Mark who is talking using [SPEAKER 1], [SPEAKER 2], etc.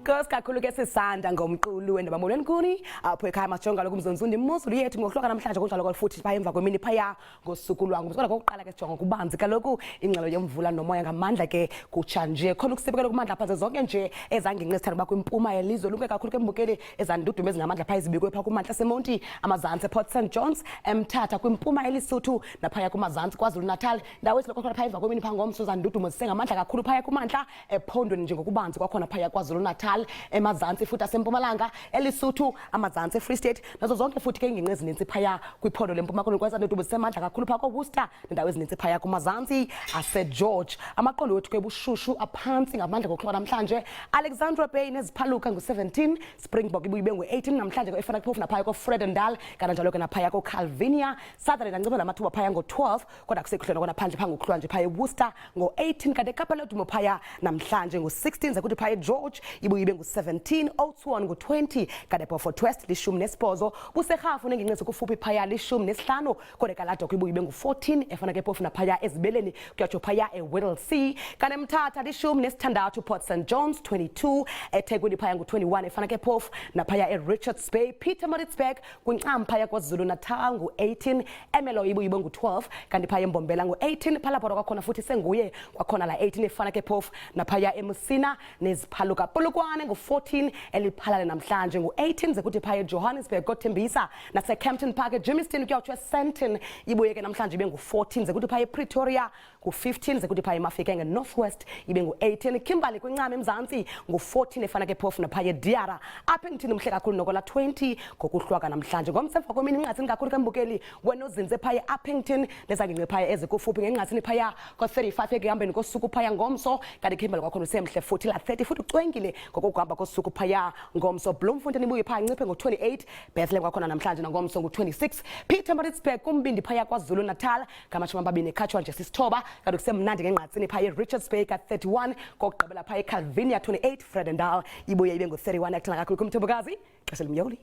[SPEAKER 1] Nkosi kakhulu ke sisanda ngomqulu wendaba. Molweni kuni apho ekhaya. Masijonga kaloku mzonsundi imozulu yethu ngokuhloka namhlanje, kunjalo ke futhi phaya emva kwemini phaya ngosuku lwangu. Kodwa kokuqala ke sijonga kubanzi kaloku ingxelo yemvula nomoya ngamandla ke kutsha nje. Khona ukusibekela kumandla phantse zonke nje ezangingqi ezithanda uba kwimpuma yelizwe. Lumke kakhulu ke mbukeli, ezandudumo ezingamandla phaya ezibikwe phaa kumantla aseMonti, amazantsi ePort St Johns, eMthatha, kwimpuma eLisuthu naphaya kumazantsi KwaZulu Natal. Ndawo esilokho phaya emva kwemini phaa ngomso, zandudumo zisengamandla kakhulu phaya kumantla ephondweni njengokubanzi kwakhona phaya KwaZulu Natal, emazantsi futhi aseMpumalanga, eLisuthu, amazantsi eFree State nazo zonke futhi ke iingingqi ezininzi phaya kwiphondo leMpuma Koloni. Kwezandudumo zisemandla kakhulu phaa koWorcester nendawo ezininzi phaya kumazantsi aseGeorge. Amaqondo wethu ke bushushu aphantsi ngamandla ngokuhloka namhlanje. Alexandra Bay neziphaluka ngu-17, Springbok ibuye ibe ngu-18 namhlanje, efana phofu naphaya koVredendal, kananjalo ke naphaya koCalvinia. Sutherland anciphe namathuba phaya ngo-12, kodwa kusekuhlona kona phandle phaa ngokuhlwa nje phaya eWorcester ngo-18, kanti eKapa Lodumo phaya namhlanje ngo-16, zekuthi phaya eGeorge ibuye ibe ngu-17, Oudtshoorn ngu-20, kanti eBeaufort West 18, buserhafu nengingqi ezikufuphi phaya 15, kodwa eKaladok ibuye ibe ngu-14, efana ke phofu naphaya ezibeleni kuyatsho phaya eWhittlesea, kanti eMthatha 16, Port St Johns 22, eThekwini phaya ngu-21, efana ke phofu naphaya eRichards Bay. Pietermaritzburg kwincam phaya KwaZulu Natal ngu-18, Ermelo ibuye ibe ngu-12, kanti phaya eMbombela ngu-18, Phalaborwa kwakhona futhi senguye kwakhona la 18, efana ke phofu naphaya eMusina neziphaluka. Polokwane ngu-14, eLephalale namhlanje ngu-18, zekuthi phaya eJohannesburg koThembisa naseKempton Park, eGermiston kuyawutsho eSandton ibuye ke namhlanje ibe ngu-14, zekuthi phaya ePretoria ngu-15, zekuthi phaya eMafikeng eNorth West ibe ngu-18, Kimberley kwincam eMzantsi ngu-14, efana ke phofu naphaya eDiara. Apha engithini mhle kakhulu nokola 20 ngokuhlwaka namhlanje. Ngomso emva kwemini inqatsini kakhulu ke mbukeli, wena ozinze phaya eUpington nezangingqi phaya ezikufuphi ngenqatsini phaya ko-35 ekuhambeni kosuku phaya ngomso, kanti Kimberley kwakhona usemhle futhi la 30 futhi ucwengile ngokokuhamba kosuku phaya ngomso. Bloemfontein ibuye phaya nciphe ngo-28, Bethlehem kwakhona namhlanje nangomso ngu-26, Pietermaritzburg kumbindi phaya KwaZulu Natal ngama-20 ekhatshwa nje sisithoba, kanti kusemnandi ngengqatsini phaya eRichards Bay ka-31, kokugqibela phaya eCalvinia 28, Vredendal ibuye ibe ngu-31. Yakuthanda kakhulu kumthembukazi, xesha limyoli.